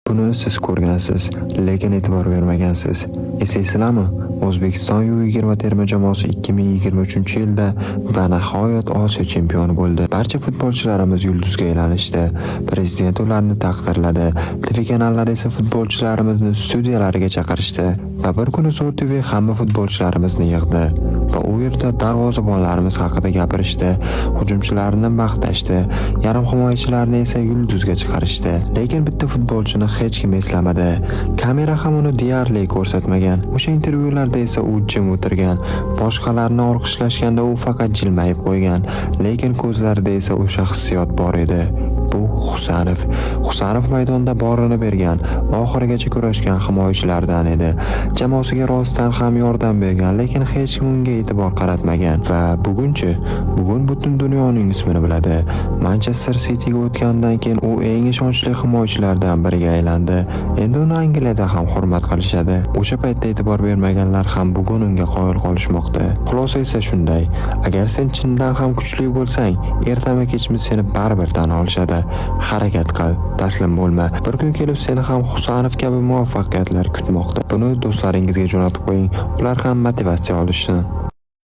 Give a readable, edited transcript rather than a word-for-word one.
Buni siz ko'rgansiz, lekin e'tibor bermagansiz. Eslaysizlarmi? O'zbekiston U20 terma jamoasi 2023-yilda va nihoyat Osiyo chempioni bo'ldi. Barcha futbolchilarimiz yulduzga aylanishdi. Prezident ularni taqdirladi. TV kanallar esa futbolchilarimizni studiyalariga chaqirishdi va bir kuni Zo'r TV hamma futbolchilarimizni yig'di va u yerda darvozabonlarimiz haqida gapirishdi, hujumchilarni maqtashdi, yarim himoyachilarni esa yulduzga chiqarishdi. Lekin bitta futbolchini hech kim eslamadi. Kamera ham uni deyarli ko'rsatmagan. O'sha intervyularda esa u jim o'tirgan. Boshqalarni olqishlashganda u faqat jilmayib qo'ygan, lekin ko'zlarida esa o'sha hissiyot bor edi. Bu Husanov. Husanov maydonda borini bergan, oxirigacha kurashgan himoyachilardan edi. Jamoasiga rostdan ham yordam bergan, lekin hech kim unga e'tibor qaratmagan. Va bugunchi, bugun butun dunyo uning ismini biladi. Manchester Cityga o'tganidan keyin u eng ishonchli himoyachilardan biriga aylandi. Endi uni Angliyada ham hurmat qilishadi. O'sha paytda e'tibor bermaganlar ham bugun unga qoyil qolishmoqda. Xulosa esa shunday: agar sen chindan ham kuchli bo'lsang, ertami kechmi seni baribir tan olishadi. Harakat qil, taslim bo'lma. Bir kun kelib seni ham Husanov kabi muvaffaqiyatlar kutmoqda. Buni do'stlaringizga jo'natib qo'ying, ular ham motivatsiya olishsin.